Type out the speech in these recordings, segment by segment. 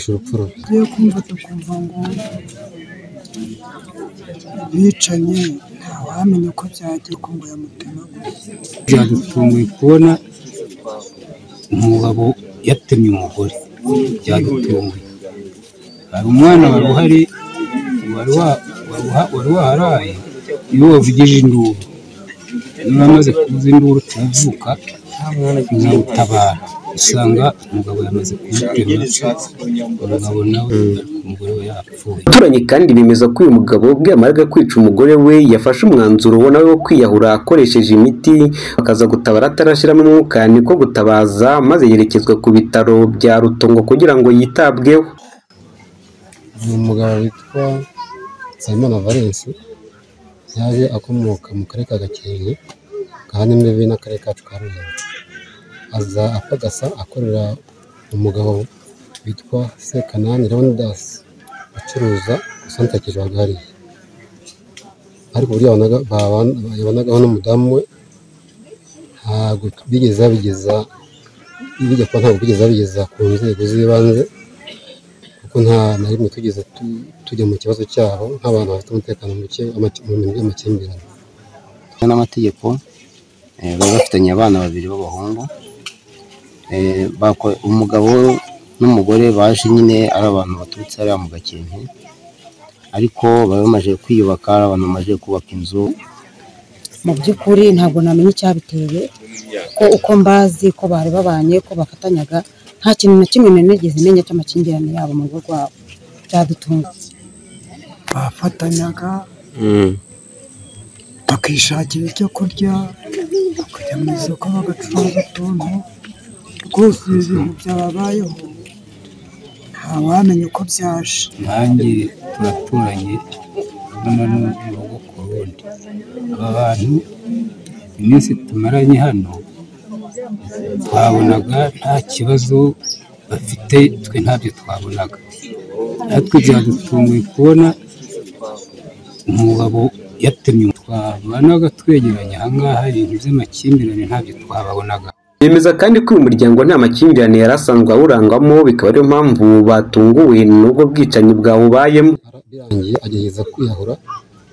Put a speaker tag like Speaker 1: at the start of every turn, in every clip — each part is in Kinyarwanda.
Speaker 1: Urupfu rubi.
Speaker 2: Tugiye kumva tukumva ngo bicanye, ntawamenya uko byagiye ko ngo yamutemaguye.
Speaker 3: Byadutunguye kubona umugabo yatemye umugore, byadutunguye. Hari umwana wari uhari, wari waharaye, niwe wavugije induru. Niba amaze kuvuza induru turabyuka tuzamutabara, usanga umugabo yamaze kumutema, umugabo nawe umugore we yapfuye.
Speaker 4: Abaturanyi kandi bemeza ko uyu mugabo ubwo yamaraga kwica umugore we yafashe umwanzuro nawe wo kwiyahura akoresheje imiti, bakaza gutabara atarashyiramo umwuka, niko gutabaza maze yerekezwa ku bitaro bya Rutongo kugira ngo yitabweho.
Speaker 1: Ni umugabo witwa Nsabimana Valens, yaje akomoka mu karere ka Gakenke gahana imbibi n'akarere kacu ka Rulindo. Aza apagasa akorera umugabo witwa Sekanani Leonidas ucuruza santere ya Kijiwaga hariya. Ariko uburyo yabanagaho n'umudamu we ntabwo bigeze babigeza, bijya kuba ntabwo bigeze babigeza ku nzego z'ibanze, kuko nta na rimwe tugeze tujya mu kibazo cyabo nk'abantu bafite umutekano muke mu bintu by'amakimbirane.
Speaker 5: N'amategeko bari bafitanye abana babiri b'abahungu, umugabo n'umugore baje nyine ari abantu baturutse hariya mu Gakenke, ariko bari bamaze kwiyubaka, ari abantu bamaze kubaka inzu.
Speaker 6: Mu by'ukuri ntabwo namenya icyabiteye, ko uko mbazi ko bari babanye, ko bafatanyaga, nta kintu na kimwe nigeze menya cy'amakimbirane yabo mu rugo rwabo. Byadutunga.
Speaker 2: Bafatanyaga bakishakira icyo kurya, bakajya mu isoko bagacuruza utuntu, rwose ibi bintu byababayeho ntawamenya uko byaje.
Speaker 3: Nanjye turaturanye hano n'urugo ku rundi. Aba bantu iminsi tumaranye hano twabonaga nta kibazo bafite, twe ntabyo twabonaga. Natwe byadutunguye kubona umugabo yatemye. Twabanaga twegeranye aha ngaha, ibintu by'amakimbirane ntabyo twababonaga.
Speaker 4: Bemeza kandi ko uyu muryango nta makimbirane yari asanzwe awurangwamo, bikaba ariyo mpamvu batunguwe n'ubwo bwicanyi bwawubayemo.
Speaker 1: Birangiye agerageza kwiyahura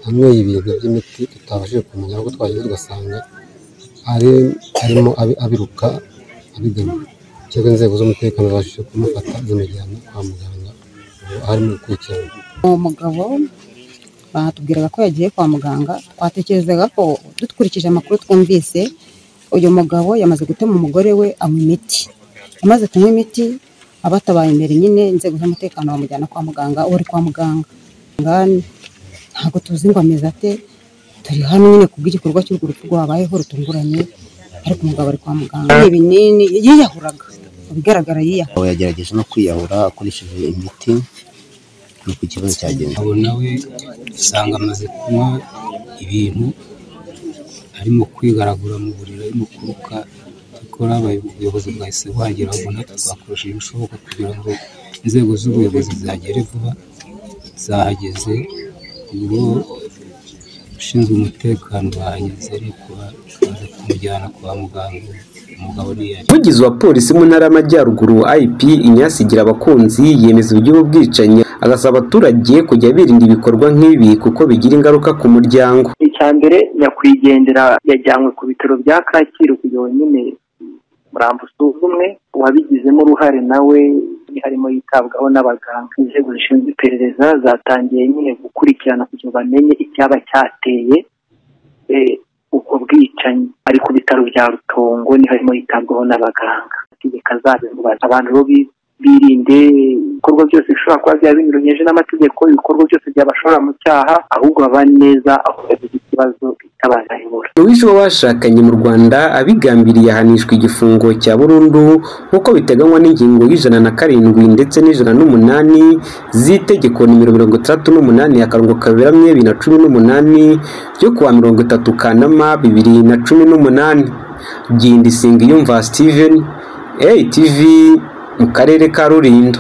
Speaker 1: anyweye ibintu by'imiti tutabashije kumenya, ahubwo twageze tugasanga arimo abiruka abigana. Cyangwa inzego z'umutekano zabashije kumufata zimujyana kwa muganga, ubu arimo gukurikiranwa.
Speaker 6: Uwo mugabo batubwiraga ko yagiye kwa muganga, twatekerezaga ko dukurikije amakuru twumvise, uyu mugabo yamaze gutema umugore we anywa imiti. Amaze kunywa imiti abatabaye imbere nyine inzego z'umutekano bamujyana kwa muganga, ubu ari kwa muganga. Ntabwo tuzi ngo ameze ate, turi hano nyine kubw'igikorwa cy'urwo rupfu rwabayeho rutunguranye, ariko umugabo ari kwa muganga. Ibinini yiyahuraga, mu bigaragara yiyahura.
Speaker 5: Yagerageje no kwiyahura akoresheje imiti, nuko ikibazo cyagenze.
Speaker 3: Abo nawe usanga amaze kunywa ibintu, arimo kwigaragura mu buriri, arimo kuruka. Cyakora ubuyobozi bwahise buhagera, ubwo natwe twakoresheje ibishoboka kugira ngo inzego z'ubuyobozi zihagere vuba, zahageze, ubwo ushinzwe umutekano bahageze, ariko baza kumujyana kwa muganga, umugabo ntiyari.
Speaker 4: Umuvugizi wa polisi mu ntara y'Amajyaruguru IP Ignace Girabakunzi yemeza iby'ubu bwicanyi, agasaba abaturage kujya birinda ibikorwa nk'ibi kuko bigira ingaruka ku muryango.
Speaker 7: Icya mbere, nyakwigendera yajyanywe ku bitaro bya Kacyiru kugira ngo nyine umurambo usuzumwe, uwabigizemo uruhare nawe harimo yitabwaho n'abaganga. Inzego zishinzwe iperereza zatangiye nyine gukurikirana kugira ngo bamenye icyaba cyateye ubwo bwicanyi. Ari ku bitaro bya Rutongo ni harimo yitabwaho n'abaganga. Amategeko azabimubaza. Abantu bo birinde ibikorwa byose bishobora kuba byaba binyuranyije n'amategeko, ibikorwa byose byabashora mu cyaha, ahubwo babane neza aho bagize ikibazo bitabaza ayobora.
Speaker 4: Uwishe uwo bashakanye mu Rwanda abigambiriye ahanishwa igifungo cya burundu nk'uko biteganywa n'ingingo y'107 ndetse n'108 z'itegeko nimero 68 akarongo kaberamye 2018 ryo kuwa 30 Kanama 2018. Gindisingiyumva Steven, ATV mu karere ka Rulindo.